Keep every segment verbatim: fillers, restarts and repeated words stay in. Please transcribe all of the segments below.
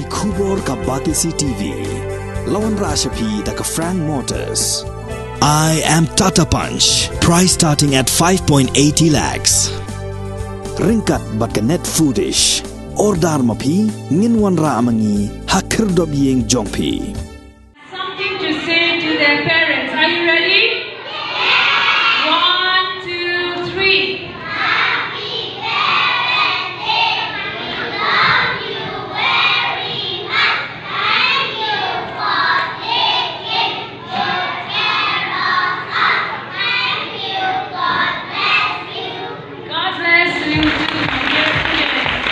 Khubor ka Batesi T V. La wanrah sha phi da ka Frank Motors. I am Tata Punch. Price starting at five point eighty lakhs. Ryngkat bad ka Net Foodish. Order ma phi, ngin wanrah ma ngi ha khyrdop ïing jong phi. Something to say to their parents. Are you ready? One, two, three. God bless you too, my dear students.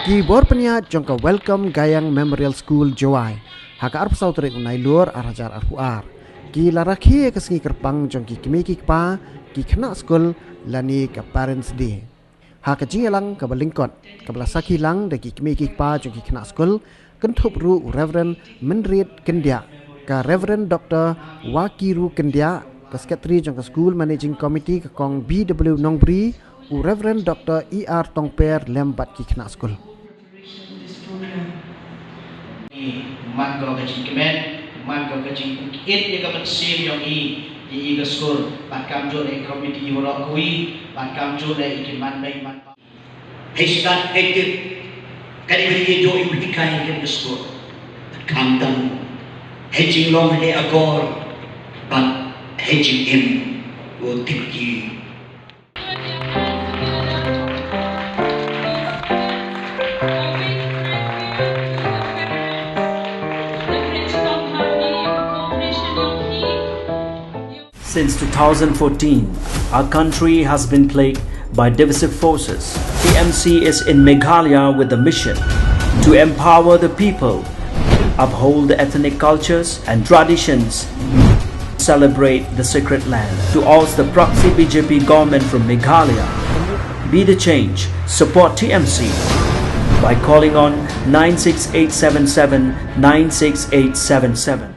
Ki bor pynïaid jong ka Welcome Gayeng Memorial School Jowai ha ka arphew saw tarik u Nailur ar hajar arphew ar ki la rakhe ïa ka sngi kyrpang jong ki kmie ki kpa, ki khynnah skul lane ka Parents Day. Ha ka jingïalang kaba lyngkot kaba la sakhi lang da ki kmie ki kpa jong ki khynnah skul, kynthup ruh u Reverend Mynrit Kyndiah, ka Reverend Doctor Wakiru Kyndiah, ka Secretary jong ka School Managing Committee ka Kong B W Nongbri, u Reverend Doctor E R Tongper lem bad ki khynnah skul. Man ko ka jingkmen, man ko ka jingkit ïa ka mynsiem jong i, ïa i ka skul, bad kam jot ïa i komiti waroh kawei, bad kam jot ïa i ki man dei man. Hei stad hei tip, ka dei ba ïa jong i u hikai ïa ka skul. Bad kam dang hei jinglong hei akor, bad hei jingim, u tip ki. Since two thousand fourteen, our country has been plagued by divisive forces. T M C is in Meghalaya with the mission to empower the people, uphold the ethnic cultures and traditions, celebrate the sacred land. To oust the proxy B J P government from Meghalaya, be the change, support T M C by calling on nine six eight seven seven nine six eight seven seven.